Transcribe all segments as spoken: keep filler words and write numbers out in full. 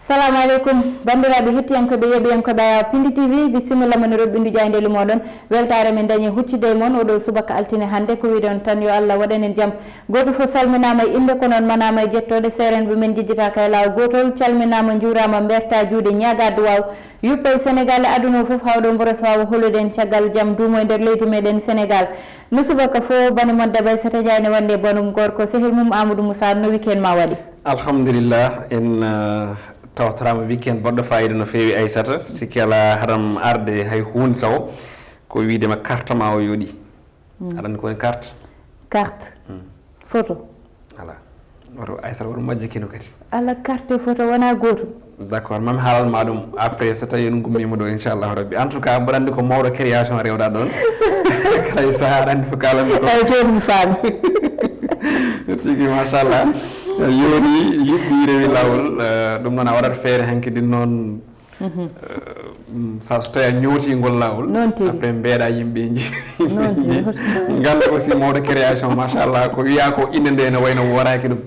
Salamu aleykum, banndiraaɓe hettiyankooɓe, yeeɓiyankooɓe Ayaw Pindi T V, bisimilla mon e roɓɓindu jaayndeeli mooɗon. Weltaare men dañi huccude e mon oɗo subaka altine hannde, ko wiɗon tan yo Allah waɗan en jam. Gooto fof salminaama e innde, kono on manaama e jettooɗe, seerenɓe men njejjitaaka e laawol gootol, calminaama, njuuraama, mbertaa juuɗe, ñaagaa duwaaw, yuppa e Senegaal e aduna o fof, hawɗo mboros waawa holude en caggal jam duumo e nder leydi meɗen Senegaal. No subaka fof, bane mon debbo Aissata Ndiaye ne wonde e banum gorko, sehil mum Amadou Moussa, no weekend ma waɗi? Alhamdulillah, en, uh, tawtoraama weekend baɗɗo fayida no feewi Aissata, sikki alaa haɗam arde hay huunde taw, ko wiide ma carte ma o yooɗi. Mm. Aɗa anndi ko woni carte? Carte. Mm. Photo. Alaa. Woto Aissata, woto majje kino kadi. Alaa, carte e photo wonaa gootum. D'accord, mami haalal ma ɗum après so tawi en ngummiima ɗo, inchallahu rabbi. En tout cas, mboɗo anndi ko mawɗo création rewɗa ɗon. Kala e sahaa aɗa anndi ko kaalanmi ko. Eyi, jooni mi faami. Tigi, machallah. Yooɗi, yuɓɓi, rewi laawol. Eh, ɗum noon a waɗat feere hanki ɗin noon. Mhm. Eh, mm, sa so tawi a ñooti ngol laawol, noon tigi. Après mbeeɗa yimɓe ji. Noon tigi. Ngannda aussi mawɗo création, machallah, ko wiya ko innde nde ne wayno wooraaki ɗum.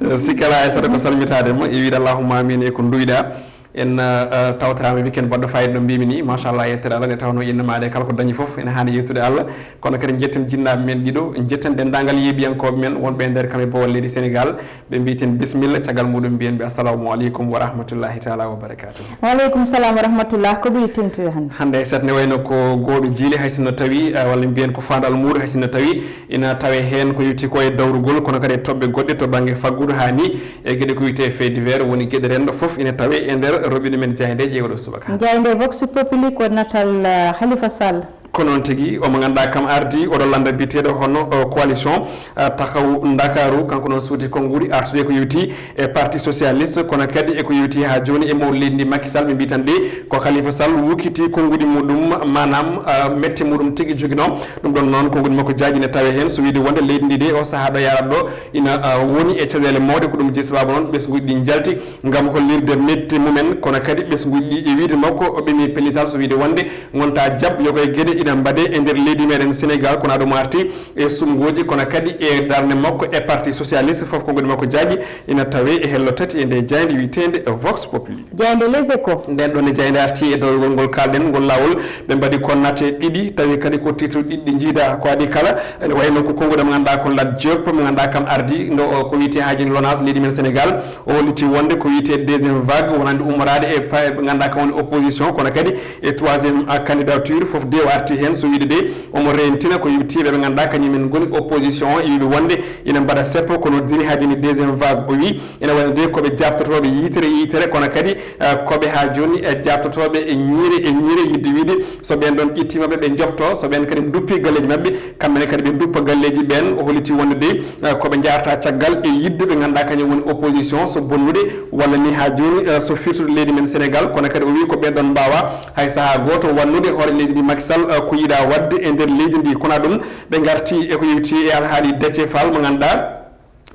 Eh, sikki alaa e saɗa ko salmitaade mo, e wiide allahumma amin e ko nduyɗa. En, eh, eh, tawtoraama weekend baɗɗo fayida no mbimi ni, machallah, yettere Allah nde tawno innde maaɗa e kala ko dañi fof ene haani yettude Allah. Kono kadi njetten jinnaaɓe men ɗiɗo, njetten denndaangal yeeɓiyankooɓe men wonɓe e nder kam e bowal leydi Senegaal. Ɓe mbiten bisimilla, caggal muɗum mbiyen ɓe assalamu aleykum wa rahmatullahi taala wa barakatuh. Wa aleykum salam wa rahmatullah. Ko ɓuri teŋtude hannde? Hannde Aissata ne wayno ko gooɓe jiile, hay sinno tawi, eh, walla mbiyen ko faandu almuudo, hay sinno tawi ina tawe heen ko yowti ko e dawrugol, kono kadi e toɓɓe goɗɗe to bannge faggudu haa ni e geɗe ko wiyetee fait divers, woni geɗe renndo fof ina tawe e nder roɓɓindu men jaayndeeji e oɗo subaka. Jaaynde Vox Populi ko natal, eh, Khalifa Sall. Ko noon tigi, omo ngannduɗaa kam ardi oɗo lannda biyeteeɗo hono, o, coalition, a, Taxawu Ndakaaru, kanko noon suuti konnguɗi artude ko yowti e Parti Socialiste, kono kadi e ko yowti haa jooni e mawɗo leydi ndi Macky Sall, ɓe mbiyi tan de ko Khalifa Sall wukkiti konnguɗi muɗum, maanaam, a, mette muɗum tigi joginoo. Ɗum ɗoon noon konnguɗi makko jaaji ne tawe heen, so wiyde wonde leydi ndi de o sahaa ɗo yarat ɗo ina, a, woni e caɗeele mawɗe, ko ɗum jeyi sababu noon ɓesnguuji ɗi njalti ngam hollirde mette mumen, kono kadi ɓesnguuji ɗi e wiyde makko o ɓemi pellital, so wiyde wonde ngonta jaɓ yo koye geɗe ina mbaɗe e nder leydi meɗen Senegaal, kono aɗum arti e sumngooji, kono kadi e darnde makko e Parti Socialiste, fof konnguɗi makko jaaji ina tawe e hello tati e nde jaaynde wiyeteende Vox Populi. Jaaynde Les Échos. Nden ɗon e jaaynde arti e dawrugol ngol kaalɗen ngol laawol, ɓe mbaɗi konnaate ɗiɗi, tawi kadi ko titre ɗiɗi ɗi njiida ko adii kala, ene wayno ko konnguɗi mo ngannduɗaa ko Lat Diop, mo ngannduɗaa kam ardi ndo o ko wiyetee haa jooni LONASE leydi men Senegaal, o holliti wonde ko wiyetee deuxième vague wonande ummoraade e pa-, ɓe ngannduɗaa kam woni opposition, kono kadi e troisième, a, candidature, fof de o arti heen, so wiyde de omo reentina ko yowti ɓe ɓe ngannduɗaa kañum en ngoni opposition o, e wiyɓe wonde ina mbaɗa seppo, kono diri haa jooni deuxième vague, o wi ina wayno de ko ɓe jaabtotooɓe yitere yitere, kono kadi, eh, ko ɓe haa jooni, eh, jaabtotooɓe e ñiire e ñiire, yidde wiyde so ɓeen ɗoon ƴettiima ɓe, ɓe njoɓtoo, so ɓeen kadi nduppi galleeji maɓɓe, kamɓe ne kadi ɓe nduppa galleeji ɓeen. O holliti wonde de, eh, ko ɓe njaarata caggal e yidde ɓe ngannduɗaa kañum woni opposition, so bonnude walla ni haa jooni, eh, so firtude leydi men Senegaal, kono kadi o wi ko ɓeen ɗoon mbaawa hay sahaa gooto wannude hoore leydi ndi Macky Sall, eh, ko yiɗa waɗde e nder leydi ndi. Kono ɗum ɓe ngarti e ko yowti e alhaali Déthié Fall mo ngannduɗaa,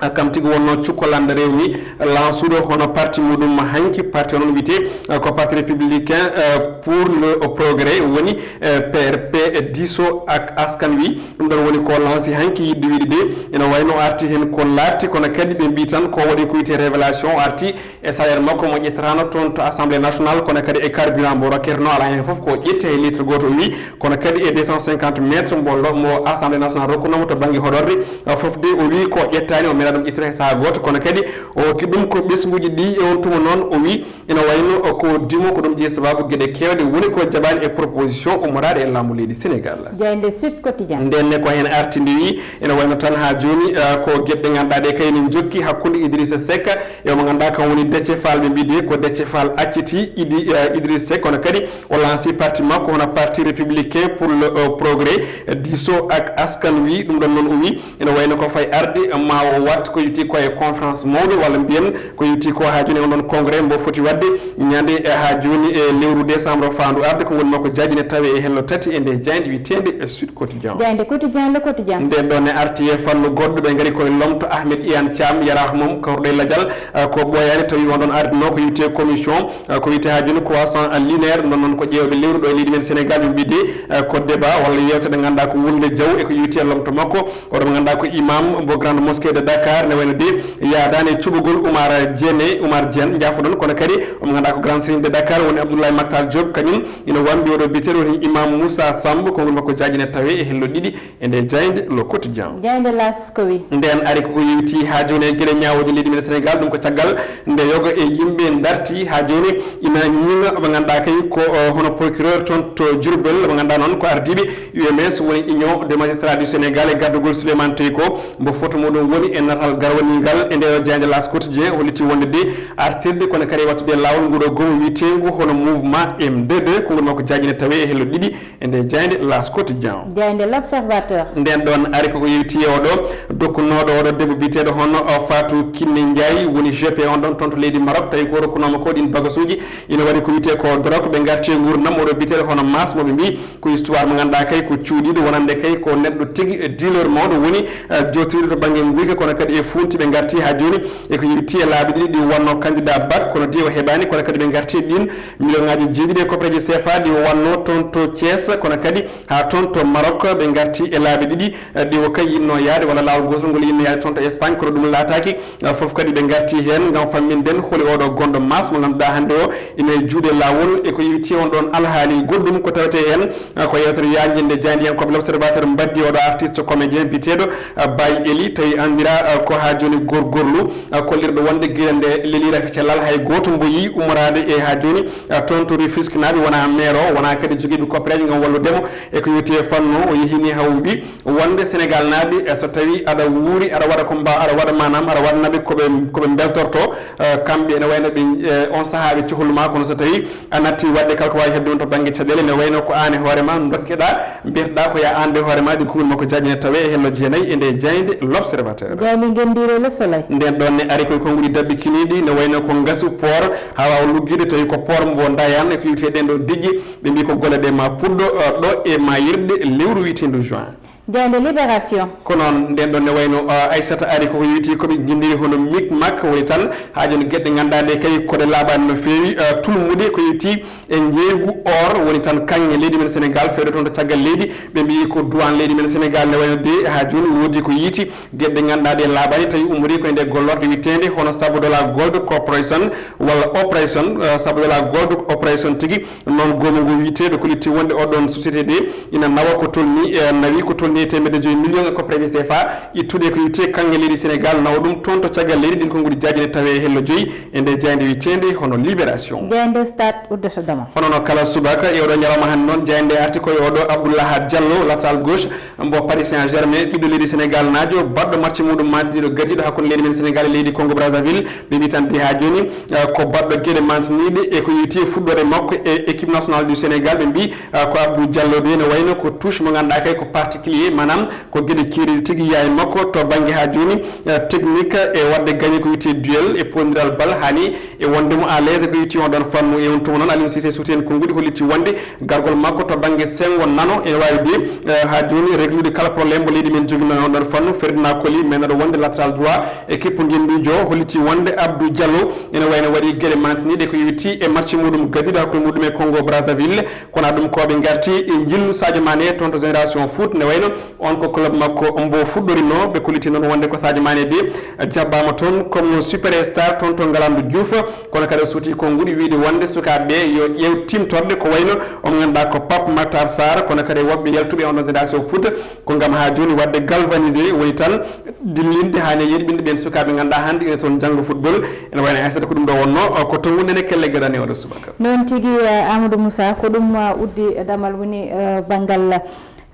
ah, kam tigi wonno cukko lannda rewmi, lansuɗo hono parti muɗum hanki, parti o noon wiyetee, ah, ko Parti Républicain, ah, pour le Progrès, woni, eh, P R P, diiso ak askan wi. Ɗum ɗon woni ko lansi hanki yidde wiyde de. Ina wayno arti heen ko laatti, kono kadi ɓe mbii tan ko waɗi ko wiyetee révélation, o arti e salaire makko mo ƴettataano toon to Assemblée nationale, kono kadi e carburant mbo rokketeno alaa heen fof ko ƴetti hay litre gooto o wi, kono kadi e deux cent cinquante mètres mbo lo-, mo Assemblée nationale rokkunomo to bannge hoɗorde, eh, fof de o wi ko ƴettaani, o meeɗa ɗum ƴettude hay sahaa gooto, kono kadi o hokki ɗum ko ɓesnguuji ɗi e on tuma noon o wi ina wayno ko dimo ko ɗum jeyi sababu geɗe keewɗe woni ko jaɓaani e proposition ummoraaɗo e laamu leydi Senegaal. Jaaynde Sud Quotidien. Nden ne ko heen arti nde wi ina wayno tan haa jooni, eh, ko geɗe ɗe ngannduɗaa ɗe kay ne njokki hakkunde Idrissa Seck e mo ngannduɗaa kam woni Déthié Fall, ɓe mbii de ko Déthié Fall acciti Idi-, eh, Idrissa Seck, kono kadi o lansi parti makko hono Parti Républicain pour le, eh, Progrès, eh, diiso ak askan wi. Ɗum ɗon noon o wi ina wayno ko fayi arde ma o waɗ ko yowti ko e conférence mawɗo walla mbiyen ko yowti ko haa jooni e on ɗon congrès mbo foti waɗde ñande, eh, haa jooni e lewru décembre faandu arde. Ko ngoni makko jaaji ne tawe e hello tati e nde jaaynde wiyeteende, eh, Sud Quotidien. Jaaynde Quotidien, Le Quotidien. Nden ɗon ne arti e fannu goɗɗo, ɓe ngari koye lomto Ahmed Iyane Thiam, yaraaha mum kawruɗo e lajal, eh, ko ɓooyaani tawi on ɗon ardinoo ko wiyetee commission, eh, ko wiyetee haa jooni croissant linéaire, ɗum ɗon noon ko ƴeewɓe lewru ɗo e leydi men Senegaal, ɓe mbiyi de, eh, ko débat walla yeewtere nde ngannduɗaa ko wulnde jaw e ko yowti e lomto makko, oɗo mo ngannduɗaa ko imam mbo Grande Mosquée de Dakar. Dakar ne wayno de yaadaani e cuɓogol Oumar Diene, Oumar Diene, njaafoɗon, kono kadi omo ngannduɗaa ko Grand Serigne de Dakar woni Abdoulaye Mactar Diop, kañum ina wambi oɗo biyeteeɗo woni Imam Moussa Samb, konngol makko jaajine tawi e hello ɗiɗi e nde jaaynde Le Quotidien. Jaaynde L'As ko wi? Nden ari koko yewti haa jooni e geɗe ñaawooje leydi men Sénégal, ɗum ko caggal nde yoga e yimɓe darti haa jooni ina ñiŋa ɓe ngannduɗaa kay ko, eh, hono procureur toon to Diourbel, ɓe ngannduɗaa noon ko ardiiɓe U M S, woni Union des Magistrats du Sénégal, e gardagol Souleymane Teliko, mbo foto muɗum woni e natal garwanigal. E nde o jaaynde L'As Quotidien holliti wonde de artirde kono kadi wattude e laawol nguɗo goomu wiyeteengu hono mouvement M deux deux, konngol makko jaajine tawi e hello ɗiɗi e nde jaaynde L'As Quotidien. Jaaynde L'Observateur. Nden ɗon ari koko yewti e oɗo dokkunooɗo oɗo debbo biyeteeɗo hono, uh, Fatou Kiné Ndiaye, woni G P on ɗon toon to leydi Maroc, tawi ko rokkunooma ko ɗin bagasuuji ina waɗi ko wiyetee ko drogue. Ɓe ngarti e nguurndam oɗo biyeteeɗo hono Mass, mo ɓe mbii ko histoire mo ngannduɗaa kay ko cuuɗiiɗo, wonande kay ko neɗɗo tigi, eh, dealer mawɗo woni, eh, jooɗiiɗo to bannge nguyka, kono kadi e fuunti ɓe ngarti haa jooni e ko yewti e laabi ɗiɗi ɗi wonno candidat bac, kono de o heɓaani, kono kadi ɓe ngarti e ɗin million ŋaaji jeeɗiɗi e koppareeji C F A ɗi o wanno toon to Thiès, kono kadi haa toon to Maroc ɓe ngarti e laabi ɗiɗi, eh, ɗi o kay yinno yaade, walla laawol gootol ngol yinno yaade toon to Espagne, kono ɗum laataaki. Eh, fof kadi ɓe ngarti heen ngam famminden holi oɗo gonɗo Mass mo ngannduɗaa hannde o ina e juuɗe laawol. E ko yewti on ɗon alhaali goɗɗum ko tawetee heen, eh, ko yeewtere yaajnde nde jaayndiyankooɓe L'Observateur mbaddi oɗo artiste comédien biyeteeɗo, eh, Baye Eli, tawi anndiraa, eh, ko haa jooni gorgorlu, eh, kollirɗo wonde gila nde lelii rafi cellal hay gooto mbo yii ummoraade e haa jooni, eh, toon to Rufisque naaɓe wonaa maire o, wonaa kadi jogiiɓe koppareeje ngam wallude mo. E ko yewti e fannu o, o yehii ni haa o wi wonde Sénégal naaɓe, eh, so tawi aɗa wuuri, aɗa waɗa ko mba-, aɗa waɗa maanaam, aɗa waɗanaɓe ko ɓe, ko ɓe mbeltorto, eh, kamɓe ene wayno ɓe, eh, on sahaa ɓe cohlu ma, kono so tawi a natti waɗde kala ko waawi heɓde on to bannge caɗeele, ene wayno ko aan e hoore ma dokkeɗaa, mbiyetoɗaa ko ya aan nde hoore ma, ɗin konngol makko jaajine tawi e hello jeenayi e nde jaaynde L'Observateur. Jaaynde ngenndiire Le Soleil. Nden ɗon ne ari koye konnguɗi dabbikiniiɗi, ne wayno ko ngasu port, haa waawa luggiide, tawi ko port mbo Ndayane, e ko yewti e ɗen ɗo diƴƴe, ɓe mbii ko golle ɗe ma puɗɗo, eh, ɗo e maayirɗe lewru wiyeteendu juin. Jaaynde Libération. Ko noon, nden ɗon ne wayno, uh, Aissata ari koko yewti ko ɓe nginndiri hono micmac, woni tan haa jooni geɗe ɗe ngannduɗaa ɗe kay ko ɗe laaɓaani no feewi, uh, tulmude ko yewti e njeeygu or, woni tan kaŋŋe leydi men Sénégal feewde toon to caggal leydi. Ɓe mbii ko douane leydi men Sénégal ne wayno de haa jooni woodi ko yiiti geɗe ɗe ngannduɗaa ɗe laaɓaani, tawi ummori ko e nde gollorɗe wiyeteende hono Sabodala Gold Corporation walla Operation, uh, Sabodala Gold Operation tigi. Noon goomu ngu wiyetee ɓe kollitii wonde oɗon société de ina nawa ko tolni, eh, nawi ko tolni e teemedde joyi million e koppareeje C F A ittuɗe ko wiyetee kaŋŋe leydi Sénégal, nawa ɗum toon to caggal leydi, ɗin konguɗi jaajine tawi e hello joyi e nde jaaynde wiyeteende hono Libération. Jaaynde Stade uddata dama. Hono no kala subaka e oɗo ñalawma hannde noon, jaaynde arti ko e oɗo Abdoulaye Diallo, latéral gauche, mbo Paris Saint-Germain, ɓiɗɗo leydi Sénégal naajo, baɗɗo match muɗum mantiniiɗo gadiiɗo hakkunde leydi men Sénégal e leydi Congo Brazzaville. Ɓe mbii tan de haa jooni, eh, ko baɗɗo geɗe mantiniiɗe e ko yowiti e fuɗɗoode makko e équipe nationale du Sénégal. Ɓe mbii, eh, ko Abdou Diallo de, no wayno ko touche mo ngannduɗaa kay ko particulier, maanaam ko geɗe keeriiɗe tigi yaha e makko to bannge haa jooni, eh, technique e waɗde gagné ko wiyetee duel e poondiral bal, haani e wonde mo à l'aise ko yowiti on ɗon fannu. E on tuma noon, Aliou Cissé suuti heen konnguɗi, holliti wonde gargol makko to bannge senngo nano ene waawi de, eh, haa jooni réglude kala problème mo leydi men joginoo e on ɗon fannu. Ferdinand Coly, men aɗo wonde latéral droit équipe ngenndiijo, holliti wonde Abdou Diallo ene wayno waɗi geɗe mantiniiɗe ko yowiti e match muɗum gadiiɗo hakkunde muɗum e Congo Brazzaville. Kono ɗum ko ɓe ngarti e njillu Sadio Mané toon to Génération Foot, nde wayno on ko club makko mbo fuɗɗorinoo. Ɓe kolliti noon wonde ko Sadio Mané de jaɓɓaama toon comme superstar toon to Ngalandou Diouf. Kono kadi o suuti konnguɗi wiide wonde sukaaɓe ɓe yo ƴeew timtorɗe ko wayno omo ngannduɗaa ko Pape Matar Sarr, kono kadi woɓɓe yaltuɓe e on ɗon Génération Foot ko ngam haa jooni waɗde galvanisé, woni tan dillinde haa ne yeɗɓinde ɓeen sukaaɓe ngannduɗaa hannde ina toon njannga football. Ene wayno Aissata ko ɗum ɗo wonno, o, ko to ngunɗen e kelle gadane oɗo subaka. Noon tigi, eh, Amadou Moussa, ko ɗum, eh, uddi damal woni, eh, banngal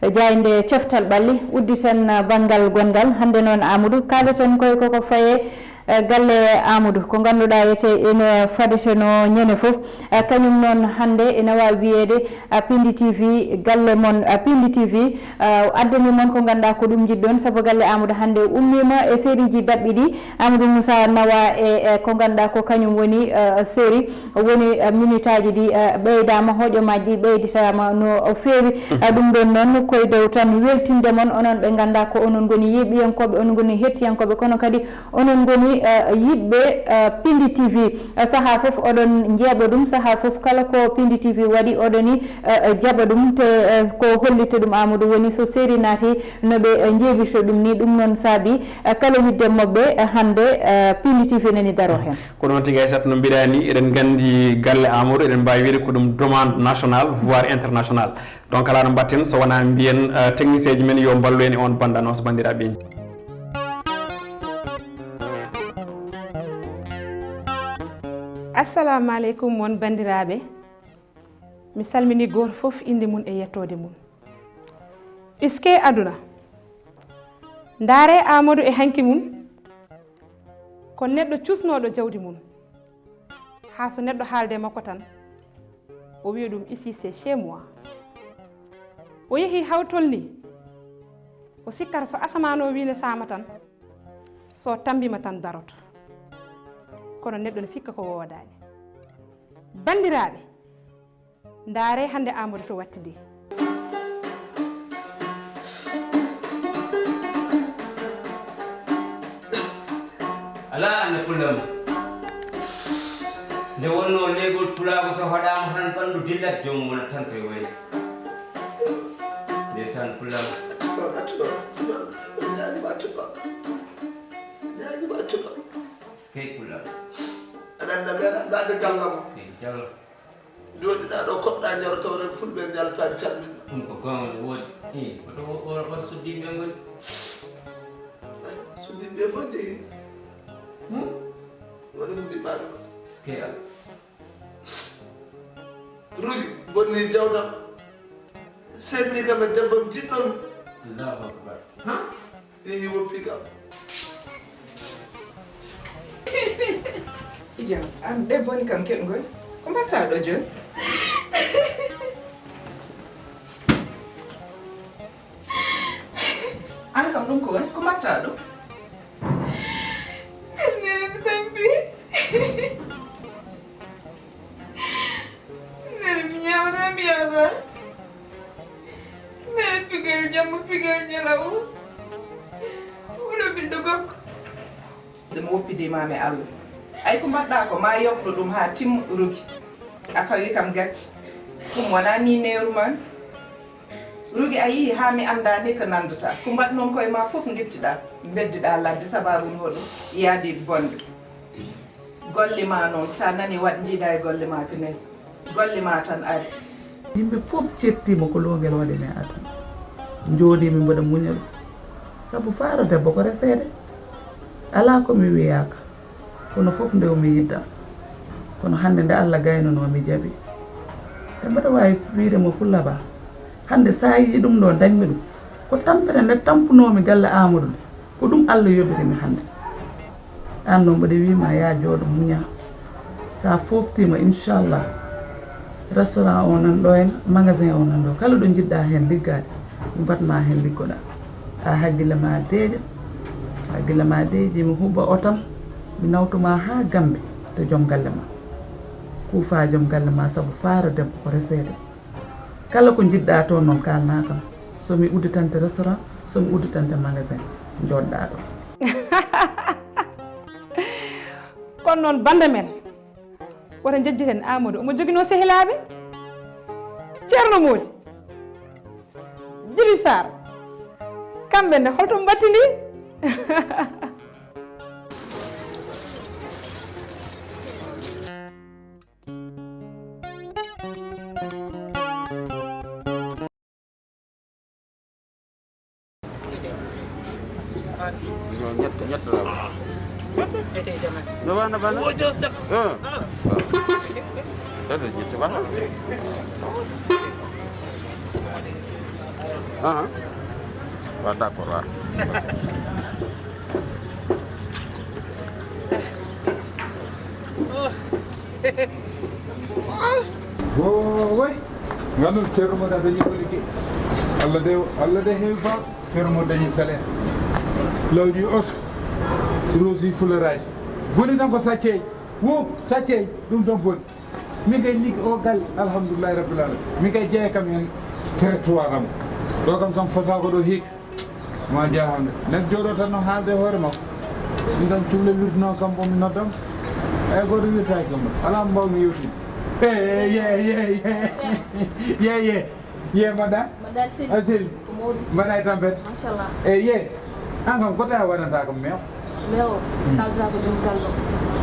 jaaynde coftal ɓalli. Udditen, eh, banngal gonngal. Hannde noon, Amadou, kaaleten koye koko faye, eh, galle Amadou, ko ngannduɗaa ete ene fadeteno ñande fof. Eh, kañum noon hannde ene waawi wiyeede, eh, Pindi T V, galle mon, eh, Pindi T V, eh, addani mon ko ngannduɗaa ko ɗum njiɗɗon, sabu galle Amadou hannde ummiima e sérieji daɓɓi ɗi. Amadou Moussa nawa e, e ko ngannduɗaa ko kañum woni, eh, série. Woni, eh, minutaaji ɗi, eh, ɓeydaama, hojomaaji ɗi ɓeyditaama no feewi. Eh, ɗum ɗon noon, koye dow tan weltinde mon, onon ɓe ngannduɗaa ko onon ngoni yeeɓiyankooɓe, onon ngoni hettiyankooɓe, kono kadi onon ngoni, Eh, yiɗɓe, eh, Pindi T V, eh, sahaa fof oɗon njeeɓa ɗum, sahaa fof kala ko Pindi T V waɗi, oɗoni, eh, eh, jaɓa ɗum. Te, eh, ko hollitta ɗum, Amadou, woni so seeri naati no ɓe, eh, njeeɓirta ɗum ni. Ɗum noon saabi, eh, kala yiɗde moɓɓe, eh, hannde, eh, Pindi T V nani daro heen. Ko noon tigi, Aissata, no mbiɗa ni, eɗen nganndi galle Amadou, eɗen mbaawi wiyde ko ɗum demande nationale, voire internationale. Donc, alaa no mbaɗten so wonaa mbiyen, eh, technicien ji men yo mballu en e oon bande annonce, banndiraaɓe. Assalamu aleykum, mon banndiraaɓe. Mi salmini gooto fof innde mum e yettoode mum. Iske aduna. Ndaare Amadou e hanki mum. Ko neɗɗo cuusnooɗo jawdi mum. Haa so neɗɗo haalde makko tan, o wiya ɗum: "Ici, c'est chez moi." O yehi haa o tolni, o sikkata so asamaan o wiine saama tan, so tammbima tan daroto. Kono neɗɗo ne sikka ko woodaani. Banndiraaɓe, ndaare hannde Amadou to watti ndi. Alaa annde fulla mum. Nde wonnoo leegol pulaagu so hoɗaama tan ɓanndu dillat, joomum wonat tan koye wayde. Ndeysaan, fulla mum. Accu ɗo, accu ɗo, accu ɗo. Ñaagi ma accu ɗo. Ñaagi ma accu ɗo. Key fulla mum. Aɗa annda mbeɗa naade gallam. Sey Jallo. Jooɗiɗaa ɗo, koɗɗaa njaro taw rek fulɓe njaltaani calminɗo. Ɗum ko goonga, no woodi. Ii, oto o, o, o suddiiɓe ngoni. Ay, suddiiɓe fof jehi. Hmm? Waɗi ko mbiɗaa ɗo. Eskey Alla. Rugi, bonni jawdam. Seedni kam e debbo am jiɗɗo mi. Allahu Akbar. Ha? Yehi woppi kam. Ijo, an debbo ni kam keɗgol. Ko mbatta ɗo jooni? An kam ɗum ko woni? Ko mbatta ɗo? Nene mi tampi. Nene mi ñaawata, mi yahata. Nene pigal jamma, pigal ñalawma. Wala ɓiɗɗo gorko. Ɗum woppidiima mi Allah. Ay ko mbaɗɗaa ko, ma yoɓɗo ɗum haa timma, Rugi. A fawi kam gacce. Ɗum wonaa ni neeru maa. Rugi, a yii haa mi anndaa ni ko nanndataa. Ko mbaɗ noon koye maa fof ngittiɗaa, mbeddiɗaa ladde, sabaabu no hoɗum? Yaadiiɓe bonɓe. Golle maa noon, so a nanii waɗ njiidaa e golle maa ko nani. Golle maa tan ari. Yimɓe fof ceettiima ko loongel waɗi mi e aduna. Njooɗii mi mbaɗa muñal. Sabu faaro debbo ko reseede. Alaa ko mi wiyaaka. Kono fof nde o mi yidda. Kono hannde nde Allah gaynanoo mi jaɓi. E mbaɗa waawi wiyde mo fulla ba. Hannde so a yii ɗum ɗo dañmi ɗum. Ko tampere nde tampunoomi galle Amadou nde. Ko ɗum Allah yoɓiri mi hannde. Aan noon mbaɗi wiima yaa jooɗo muñaa. So a fooftiima inchallah. Restaurant o nan ɗo en, magasin o nan ɗo. Kala ɗo njiɗɗaa heen liggaade, mi mbaɗ ma heen liggoɗaa. Haa hakkille ma deeƴa, hakkille ma deeƴi, mi huɓɓa otam, mi nawtuma haa Gambi to joom galle ma. Kuufa joom galle ma sabu faara debbo ko reseede. Kala ko njiɗɗaa toon noon kaalnaa kam. So mi udditante restaurant, so mi udditante magasin, njooɗɗaa ɗo. Kono noon bannda men, woto njejjiten Amadou, omo joginoo sehilaaɓe. Ceerno Moodi, Jibi Saar, kamɓe nde holto mbattidi? Ñett, ñett la. No baax na, baax na. Ah. Dada ñett baax na. Ah. Waaw, d'accord, waaw. Wooy. Nganndon Ceerno Moodi a dañi ko liggey. Allah de, Allah de heewi baaɗo. Ceerno Moodi dañi salaire. Lawƴi oto. Roosi fularaaji. Boni tan ko sacceeji. Wo sacceeji. Ɗum tan boni. Min kay ligge o galle. Alhamdulillahi rabbil alamin. Min kay jeeya kam heen trottoir am. Ɗo kam tan fasaa ko ɗo hiik. Ma jaaxal nde. Neɗɗo jooɗo tan no haalde e hoore makko. Min kam cukalel wirtuno kam, o mi noddam. Eyi, gooto wirtaaki kam. Alaa mo mbaawmi yewtude. Eyi, ye, ye, ye. Ye, ye. Ye, mbaɗɗa? Mbaɗɗa seli. A seli. Ko mawɗum. Mbaɗɗa e tampere? Machallah. Eyi, ye. An kam, ko tawa waɗanta kam meew? Meew, hmm, kaldata ko joom galle.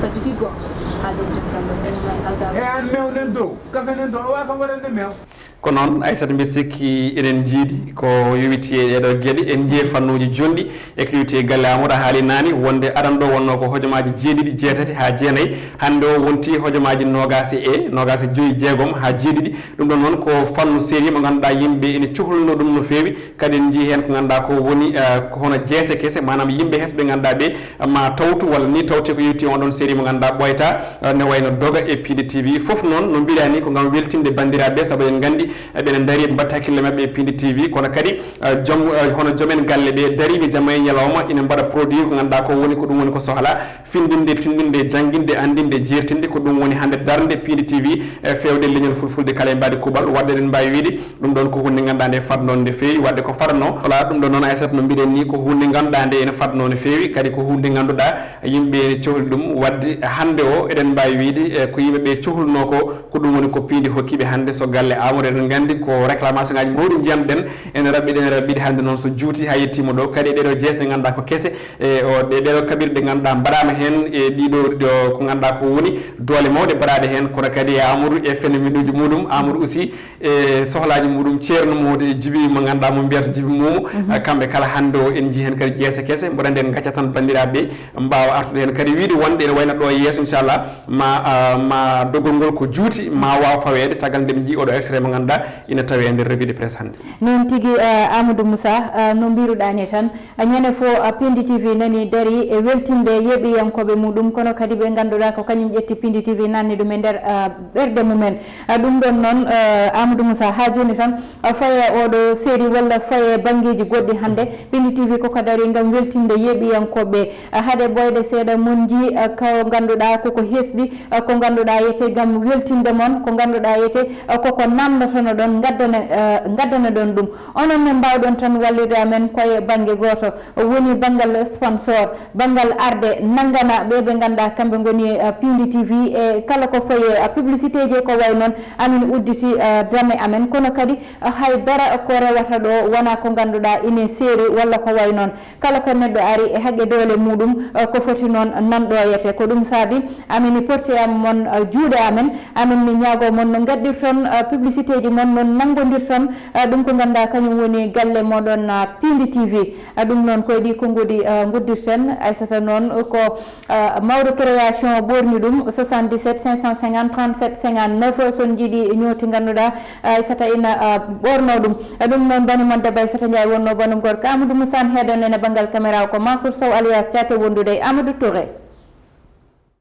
So jogii goɗɗo, haalde joom galle, meew ma kaldata. Eyi, an meew nan dow, kafe nan dow, o wawa kam waɗande meew. Ko noon, Aissata, mbiɗa sikki eɗen njiidi ko yowiti e ɗeɗo geɗe, en njii fannuuji jonɗi e ko yowiti e galle Amadou. A haali naane wonde aran ɗo wonno ko hojomaaji jeeɗiɗi, jeetati haa jeenayi. Hannde o wonti hojomaaji noogaas e, noogaas e joyi, jeegom haa jeeɗiɗi. Ɗum ɗon noon ko fannu seeɗi mo ngannduɗaa yimɓe ene cuhlunoo ɗum no feewi. Kadi en njii heen ko ngannduɗaa ko woni, eh, ko hono jeese kese, maanaam yimɓe hesɓe ngannduɗaa ɓe ma tawtu walla ni tawte ko yowiti on ɗon seeɗi mo ngannduɗaa ɓooyta, eh, ne wayno doga e Pindi T V. Fof noon no mbiɗa ni ko ngam weltinde banndiraaɓe, sabu eɗen nganndi, eh, ɓe ne ndarii ɓe mbaɗta hakkille maɓɓe e Pindi T V, kono kadi, eh, joom, eh, hono joomen galle ɓe dariiɓe jamma e ñalawma ina mbaɗa produit ko ngannduɗaa ko woni ko ɗum woni ko sohla, findinde, tindinde, jannginde, anndinde, jeertinde, ko ɗum woni hannde darnde Pindi T V, eh, feewde leñol fulfulde kala e mbaadi kuuɓal. Wadde eɗen mbaawi wiide ɗum ɗon ko huunde ngannduɗaa nde fadnoo no feewi, wadde ko fadnoo. Voilà, ɗum ɗon noon, Aissata, no mbiɗen ni, ko huunde ngannduɗaa nde ene fadnoo no feewi, kadi ko huunde ngannduɗaa yimɓe ene cohli ɗum. Wadde hannde o, eɗen mbaawi wiide, eh, ko yimɓe ɓe cohlunoo ko, ko ɗum woni ko Pindi hokki ɓe hannde. So galle Amadou, eɗen nganndi ko réclamation ngaji mawɗi njiyamɗen, ene raɓɓiɗi, ene raɓɓiɗi, hannde noon so juuti haa yettiima ɗo, kadi e ɗeɗo jeese ɗe ngannduɗaa ko kese, e o, ɗe, ɗeɗo kaɓirɗe ngannduɗaa mbaɗaama heen e ɗiɗo, ɗo ko ngannduɗaa ko woni doole mawɗe mbaɗaaɗe heen, kono kadi e Amadou e phénomène uji muɗum, Amadou aussi e sohlaaji muɗum, ceerno Mawdo e Jibi mo ngannduɗaa mo mbiyata Jibi Mumu. Mhm. Ah, kamɓe kala hannde o en njii heen kadi jeese kese, mboɗo anndi en ngaccat tan banndiraaɓe ɓe mbaawa artude heen kadi wiide wonde ene wayna ɗo e yeeso, inchallah, ma, ah, ma dogol ngol ko juuti, ma waaw faweede, caggal nde ɓe njii oɗo extrait mo ngannduɗaa ina tawee e nder revue de presse hannde. Noon tigi, ah, Amadou Moussa, ah, no mbiruɗaa ni tan, ah, ñande fof, ah, Pindi T V nani darii e weltinde yeeɓiyankooɓe muɗum, kono kadi ɓe ngannduɗaa ko kañum ƴetti Pindi T V nanni ɗum e nder, ah, ɓerɗe mumen. Ah, ɗum ɗon noon, ah, Amadou Moussa, haa jooni tan, ah, faye oɗo série walla faye banngeeji goɗɗi hannde, Pindi T V koko darii ngam weltinde yeeɓiyankooɓe. Ah, haade ɓooyde seeɗa mon njii, ah, ko ngannduɗaa koko hesɗi, ah, ko ngannduɗaa yete ngam weltinde mon, ko ngannduɗaa yete, ah, koko naamnotono ɗon, ngaddana, ah, ngaddana ɗon ɗum. Onon ne mbaawɗon tan wallirde amen koye bannge gooto, woni banngal sponsor, banngal arde nanngana ɓe ɓe ngannduɗaa kamɓe ngoni, ah, Pindi T V e kala ko faye, ah, publicité ji ko wayi noon, amin udditi, ah, dame amen, kono kadi, ah, hay dara ko rewata ɗo wonaa ko ngannduɗaa ine seeri walla ko wayi noon. Kala ko neɗɗo ari e haqqe doole muɗum, eh, ko foti noon nanɗoyete. Ko ɗum saabi amin porti am mon, eh, juuɗe amen, amin mi ñaago mon no ngaddirton, eh, publicité ji mon, noon nanngondirton, eh, ɗum ko ngannduɗaa kañum woni galle moɗon, eh, Pindi T V. Eh, ɗum noon ko e ɗi konnguɗi, eh, nguddirten. Aissata noon ko, eh, mawɗo création ɓoorni ɗum, soixante-dix-sept cinq cent cinquante trente-sept cinquante-neuf, so on njiɗi ñooti ngannduɗaa, eh, Aissata ina, eh, ɓoorno ɗum. Eh, ɗum noon bani mon debbo Aissata Ndiaye wonno banum gorko Amadou Moussa, heɗon en e banngal caméra o ko Mansour Sow alias Thiaté wondude e Amadou Touré.